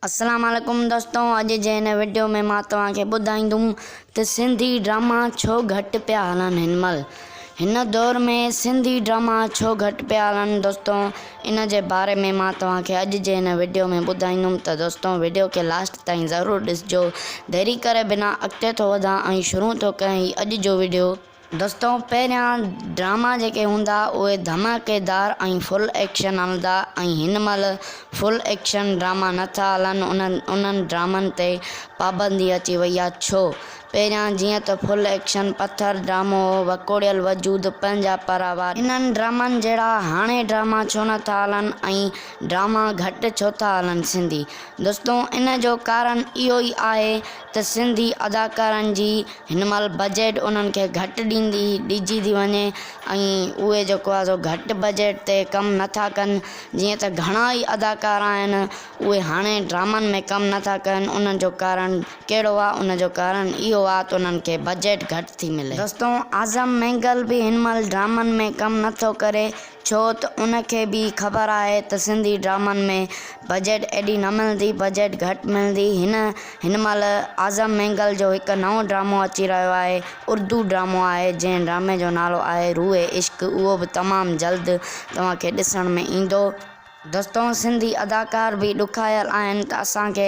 السلام عليڪم دوستو اڄ جي هن وڊيو ۾ مان توهان کي ٻڌائيندم ته سنڌي ڊراما ڇو گهٽ پيا هلن هن مهل هن دور ۾ سنڌي ڊراما ڇو گهٽ پيا هلن دوستو ان جي باري ۾ مان توهان کي اڄ جي هن وڊيو ۾ ٻڌائيندم ته دوستو وڊيو کي لاسٽ تائين ضرور ڏسجو ديري ڪري بنا اڳتي ٿو وڌان ۽ شروع ٿو ڪيان هي اڄ جو وڊيو. دوستو پهريان ڊراما جيڪي هوندا اهي ڌماڪيدار ۽ فل ايڪشن هلندا ۽ هن مهل فل ايڪشن ڊراما نه ٿا هلن انهن انهن ڊرامن تي پابندي اچي وئي آ ڇو پهريان جيئن ته فل ايڪشن پٿر ڊرامو هو وڪوڙيل وجود پنهنجا پراوا انهن ڊرامن جهڙا هاڻي ڊراما ڇو نه ٿا هلن ۽ ڊراما گهٽ ڇو ٿا هلن سنڌي دوستو ان جو ڪارڻ اهو ئي آهي ته سنڌي اداڪارن جي هن مهل بجيٽ انهن کي گهٽ ڏيندي ڏجي ٿي وڃي ۽ اهي جيڪو آهي سو گهٽ بجيٽ تي ڪم نٿا ڪن جيئن ته گهڻا ئي اداڪار آهن اهي هاڻي ڊرامن ۾ ڪم نٿا ڪن انهن جو ڪارڻ ڪهڙو آهي ان جو ڪارڻ اهو آهي ته انهن کي بجيٽ گهٽ ٿي ملي. دوستو اعظم مينگل به هن مهل ڊرامن ۾ ڪم نٿو ڪري ڇو ته ان کي به خبر آهي ته سنڌي ڊرامن ۾ بجيٽ ايڏي نه ملندي، بجيٽ گهٽ ملندي. هن هن مهل اعظم مينگل جو هڪ نئون ڊرامو اچي رهيو آهي، اردو ڊرامو آهي، جنهن ڊرامي جو نالو آهي روح عشق اهو به تمام جلد توهان کي ڏسڻ ۾ ايندو. دوستو سنڌي اداڪار به ڏکايل آهن ته اسان کي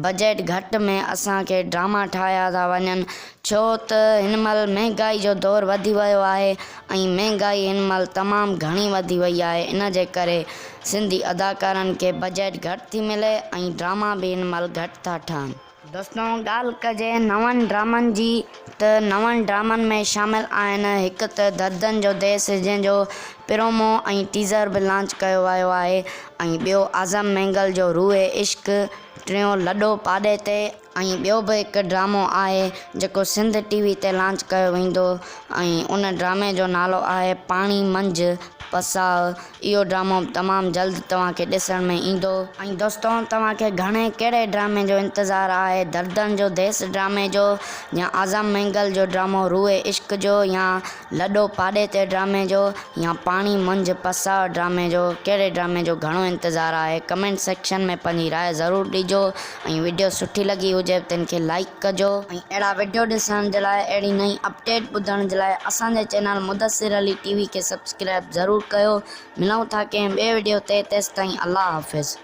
بجيٽ گهٽ ۾ اسان کي ڊراما ٺاهيا ٿا وڃن ڇو ته هن مهل مهنگائي جو دور وڌي ويو آهي ۽ مهنگائي هن مهل تمام گهڻي وڌي وئي آهي ان جي ڪري سنڌي اداڪارن کي بجيٽ گهٽ ٿي ملي ۽ ڊراما به هن مهل گهٽ ٿا ٺهن. دوستو ڳالهه ڪجي نون ڊرامن جي ته نون ڊرامن ۾ شامل آهن هڪ ته دردن جو ديس جنهن جو پرومو ۽ ٽيزر به لانچ ڪيو ويو آهي ۽ ٻيو اعظم مينگل جو روح عشق ٽيون لڏو پاڏي تي ۽ ٻيو به هڪ ڊرامو آهي جيڪو سنڌ ٽي وي تي لانچ ڪيو ويندو ۽ ان ڊرامي جو نالو آهي پاڻي منجهه پساهه اهو ڊرامو به تمام جلد توهان کي ڏسڻ ۾ ايندو. ۽ دوستو توهان کي گهڻي ڪهڙي ڊرامي جو انتظار آهي دردن جو ديس ڊرامي جو يا اعظم مينگل جو ڊرامو روح عشق جو يا لڏو پاڏي تي ڊرامي جو يا پاڻي منجهه پساهه ڊرامي جو ڪهڙي ڊرامي جو گهڻو انتظار آهي ڪمينٽ سيڪشن ۾ پنهنجي راء ضرور ڏجو ۽ وڊيو سٺي لڳي هجي تن کي لائيڪ ڪجو. ۽ اهڙا وڊيو ڏسڻ جي لاء اهڙي نئين اپڊيٽ ٻڌڻ جي لاء اسان جي channel Mudassir Ali T V کي سبسڪرائب ضرور ڪيو ملون ٿا ڪنهن ٻئي وڊيو تي تيستائين الله حافظ.